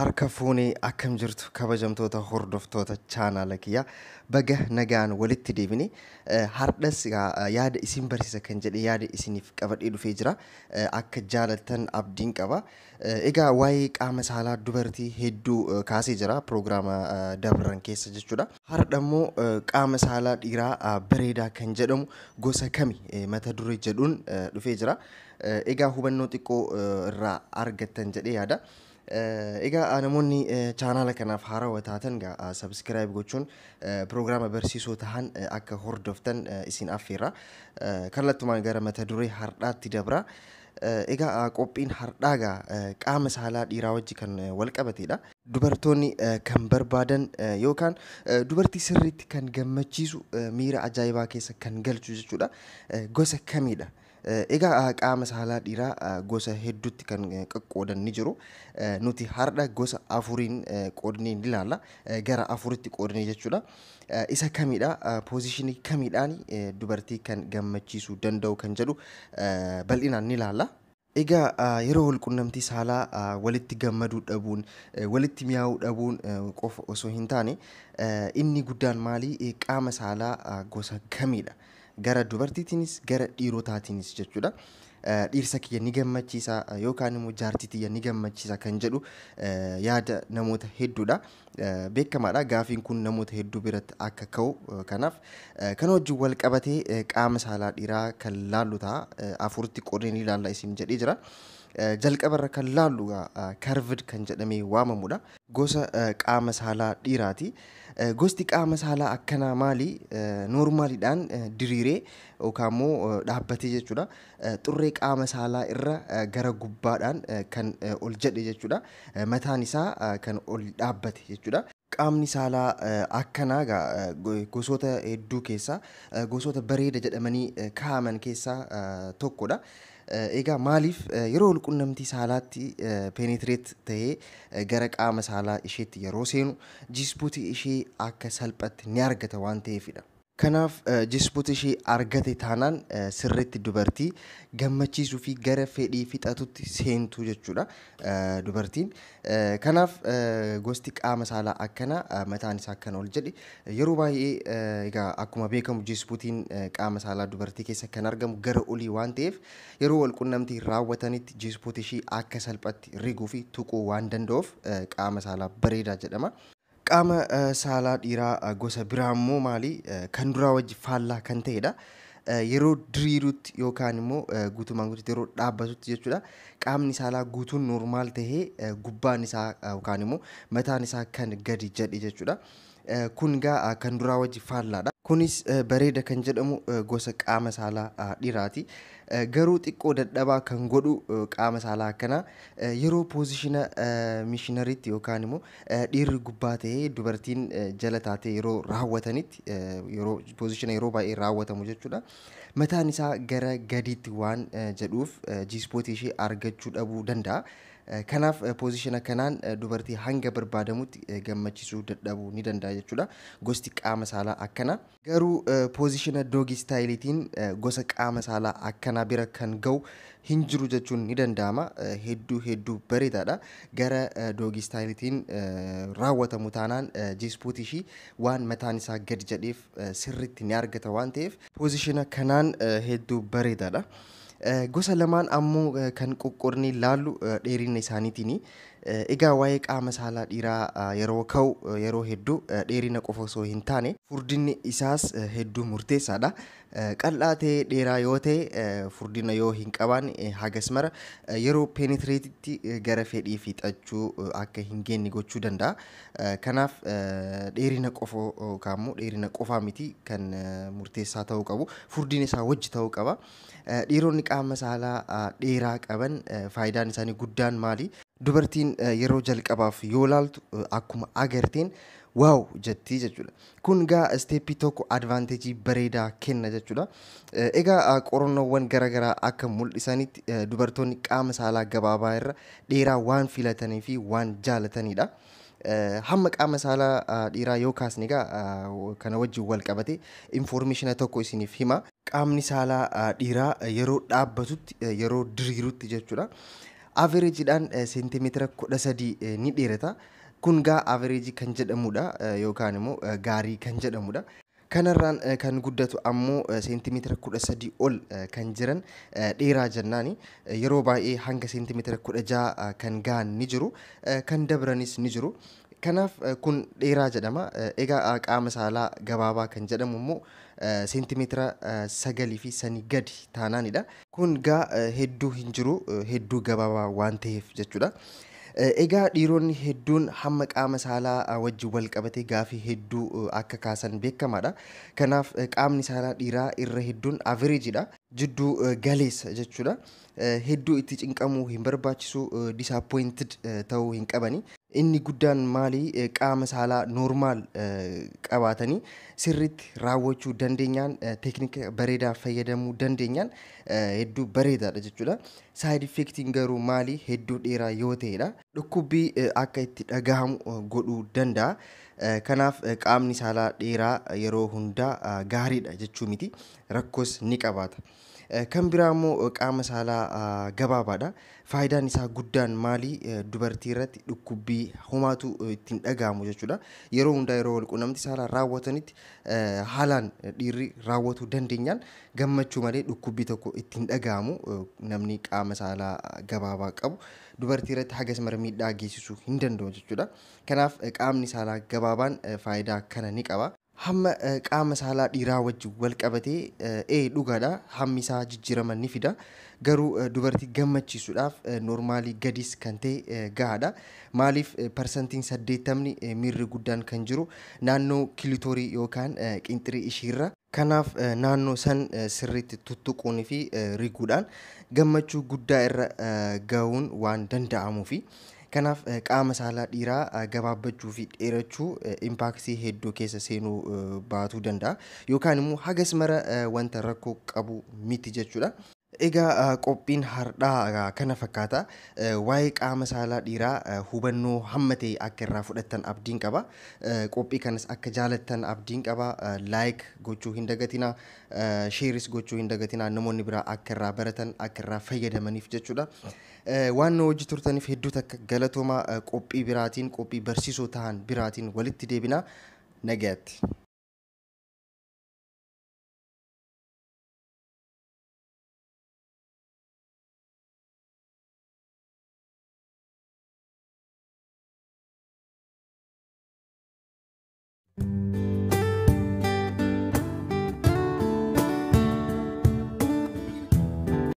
Harka fuunee, akkam jirtu kabajamtoota hordoftoota chaanaala kiyyaa? Baga nagaan walitti deebine. Hardhas yaada isin barsiisa kan jedhe yaada isiniif qabadhee dhufee jira. Akka jaalattan abdiin qaba. Egaa waa'ee qaama saalaa dubartii hedduu kaasee jira piroogiraama dabran keessa jechuudha. Hardha immoo qaama saalaa dhiiraa bareedaa kan jedhamu gosa kami mata duree jedhuun dhufee jira. Egaa hubannoo xiqqoo irraa argattan jedhee yaada. Egaa namoonni chaanaala kanaaf haarawaa taatan subscribe gochuun piroogiraama barsiisoo tahan akka hordoftan isin affeerra. Kallattumaan gara mata duree hardhaatti dabra. Egaa qophiin hardhaa egaa qaama saalaa dhiiraa wajji kan wal qabatedha. Dubartoonni kan barbaadan yookaan dubartii sirriitti kan gammachiisu, miira ajaa'ibaa keessa kan galchu jechuudha. Gosa kamidha? Egaa qaama saalaa dhiiraa gosa hedduutti kan qoqqoodan ni jiru. Nuti har'a gosa afuriin qoodnee ni ilaalla. Gara afuritti qoodnee jechuudha. Isa kamidha? Poozishinii kamiidhaan dubartii kan gammachiisuu danda'u kan jedhu bal'inaan ni ilaalla. Egaa yeroo walqunnamtii saalaa walitti gammaduu dhabuun, walitti mi'aawuu dhabuun qofa osoo hin taane, inni guddaan maali? Qaama saalaa gosa kamidha? Gara dubartiitiinis gara dhiirotaatiinis jechuudha. Dhiirsa kiyya ni gammachiisa yookaan immoo jaartii tiyya ni gammachiisa kan jedhu yaada namoota hedduudha. Beekamaadha, gaafiin kun namoota hedduu biratti akka ka'u. Kanaaf kan wajjin wal qabatee qaama saalaa dhiiraa kan laallu ta'a. Afuritti qoodnee ni ilaalla isin jedhee jira. Jalqabarra kan laallu curved kan jedhamee waamamudha. Gosa qaama saalaa dhiiraati. Gosti qaama saalaa akkanaa maali? Noormaaliidhaan diriiree yookaan immoo dhaabbatee jechuudha. Xurree qaama saalaa irra gara gubbaadhaan kan ol jedhe jechuudha. Mataan isaa kan ol dhaabbate jechuudha. Qaamni saalaa akkanaa gosoota hedduu keessaa gosoota bareeda jedhamanii kaa'aman keessaa tokkodha. Egaa maaliif? Yeroo walqunnamtii saalaatti penetrate ta'ee gara qaama saalaa isheetti yeroo seenu G-spotii ishee akka salphatti ni argata waan ta'eefidha. Kanaaf G-spotii ishee argate taanaan sirriitti dubartii gammachiisuu fi gara fedhii fixatutti seentu jechuudha dubartiin. Kanaaf gosti qaama saalaa akkanaa mataan isaa akkan ol jedhe yeroo baay'ee, egaa akkuma beekamu G-spotiin qaama saalaa dubartii keessa kan argamu gara olii waan ta'eef, yeroo walqunnamtii raawwatanitti G-spotii ishee akka salphatti riguu fi tuquu waan danda'uuf qaama saalaa bareedaa jedhama. Qaama saalaa dhiiraa gosa biraa immoo maali? Kan duraa wajji faallaa kan ta'edha. Yeroo diriirutti yookaan immoo guutumaan guututti yeroo dhaabbatutti jechuudha. Qaamni saalaa guutuun normal tahee gubbaan isaa yookaan immoo mataan isaa kan gadi jedhe jechuudha. Kun egaa kan duraa wajji faallaadha. Kunis bareeda kan jedhamu gosa qaama saalaa dhiiraati. Garuu xiqqoo dadhabaa kan godhu qaama saalaa akkanaa yeroo poozishina missionarytti yookaan immoo dhiirri gubbaa ta'ee dubartiin jala taatee yeroo raawwatanitti, yeroo poozishina yeroo baay'ee raawwatamu jechuudha. Mataan isaa gara gadiitti waan jedhuuf G-spotii ishee argachuu dhabuu danda'a. Kanaaf poozishina kanaan dubartii hanga barbaadamutti gammachiisuu dadhabuu ni danda'a jechuudha. Gosti qaama saalaa akkanaa. Garuu poozishina doggy styleiitiin gosa qaama saalaa akkanaa bira kan ga'u hin jiru jechuun ni danda'ama. Hedduu hedduu bareedaadha. Gara doggy styleiitiin raawwatamu taanaan G-spotii ishii waan mataan isaa gadi jedheef sirriitti ni argata waan ta'eef poozishina kanaan hedduu bareedaadha. Gosa lamaan ammoo kan qoqqoodnee ilaallu dheerina isaaniitiini. Egaa waa'ee qaama saalaa dhiiraa yeroo ka'u yeroo hedduu dheerina qofa osoo hin taane furdinni isaas hedduu murteessaadha. Qal'aa ta'ee dheeraa yoo ta'e, furdina yoo hin qabaanne, hagas mara yeroo penetrateitti gara fedhii fixachuu akka hin geenye gochuu danda'a. Kanaaf dheerina qofa yookaan immoo dheerina qofaa miti kan murteessaa ta'uu qabu, furdina isaa wajji ta'uu qaba. Dhiironni qaama saalaa dheeraa qaban faayidaan isaanii guddaan maali? Dubartiin yeroo jalqabaaf yoo laaltu akkuma agarteen "wow" jettii jechuudha. Kun egaa stepii tokko advantageii bareedaa kenna jechuudha. Egaa qorannoowwan garaagaraa akka mul'isanitti dubartoonni qaama saalaa gabaabaa irra dheeraa waan filatanii fi waan jaalatanidha. Hamma qaama saalaa dhiiraa yoo kaasne, egaa kana wajjin wal qabate informationa tokko isiniif hima. Qaamni saalaa dhiiraa yeroo dhaabbatutti, yeroo diriirutti jechuudha. Averejidhaan seentimeetira 13 ni dheerata. Kun gaa averejii kan jedhamudha yookaan immoo gaarii kan jedhamudha. Kanarraan kan guddatu ammoo seentimeetira 13 ol kan jiran dheeraa jennaani. Yeroo baay'ee hanga seentimeetira 16 kan gahan ni jiru, kan dabranis ni jiru. Kanaaf kun dheeraa jedhama. Egaa qaama saalaa gabaabaa kan jedhamu immoo seentimeetira 9 fi sanii gadi taanaanidha. Kun gaa hedduu hin jiru, hedduu gabaabaa waan ta'eef jechuudha. Egaa dhiironni hedduun hamma qaama saalaa wajjin wal qabatee gaafii hedduu akka kaasan beekamaadha. Kanaaf qaamni saalaa dhiiraa irra hedduun averejidha. Jidduu galeessa jechuudha. Hedduu itti cinqamuu hin barbaachisu, disappointed ta'uu hin qabani. Inni guddaan maali, qaama saalaa normaal qabaatanii sirriitti raawwachuu dandeenyaan, teeknika bareedaa fayyadamuu dandeenyaan hedduu bareedaadha jechuudha. Saayid effektiin garuu maali, hedduu dheeraa yoo ta'edha. Dhukkubbii akka itti dhagahamu godhuu danda'a. Kanaaf qaamni saalaa dheeraa yeroo hundaa gaariidha jechuu miti. Rakkoos ni qabaata. Kan biraa immoo qaama saalaa gabaabaadha. Faayidaan isaa guddaan maali, dubartii irratti dhukkubbii homaatu ittiin dhagahamu jechuudha. Yeroo hundaa yeroo walqunnamtii saalaa raawwatanitti haalaan dhiirri raawwatuu dandeenyaan gammachuu malee dhukkubbii tokko ittiin dhagahamu. Namni qaama saalaa gabaabaa qabu dubartii irratti hagas mara miidhaa geessisuu hin danda'u jechuudha. Kanaaf qaamni saalaa gabaabaan faayidaa kana ni qaba. Hamma qaama saalaa dhiiraa wajjin wal qabatee dhugaadha, hammi isaa jijjiirama ni fida. Garuu dubartii gammachiisuudhaaf noormaalii gadis kan ta'e gahaadha. Maaliif, parsantiin 80 miirri guddaan kan jiru naannoo kilitoorii yookaan qinxirii ishiirra. Kanaaf naannoo san sirriitti tuttuquunii fi riguudhaan gammachuu guddaa irra gahuun waan danda'amuufi. Kanaaf qaama saalaa dhiiraa gabaabbachuu fi dheerachuu impaaktii hedduu keessa seenuu baatuu danda'a. Yookaan immoo hagas mara wanta rakkoo qabu miti jechuudha. Egaa qophiin har'aa kana fakkaata. Waa'ee qaama saalaa dhiiraa hubannoo hamma ta'e akka irraa fudhattan abdiin qaba. Qophii kanas akka jaalattan abdiin qaba. Laayik gochuu hin dagatinaa, sheeris gochuu hin dagatinaa, namoonni biraa akka irraa baratan, akka irraa fayyadamaniif jechuudha. Waan nu hojii turtaniif hedduu takka galatoomaa. Qophii biraatiin, qophii barsiisoo ta'an biraatiin walitti deebinaa. Nagaatti.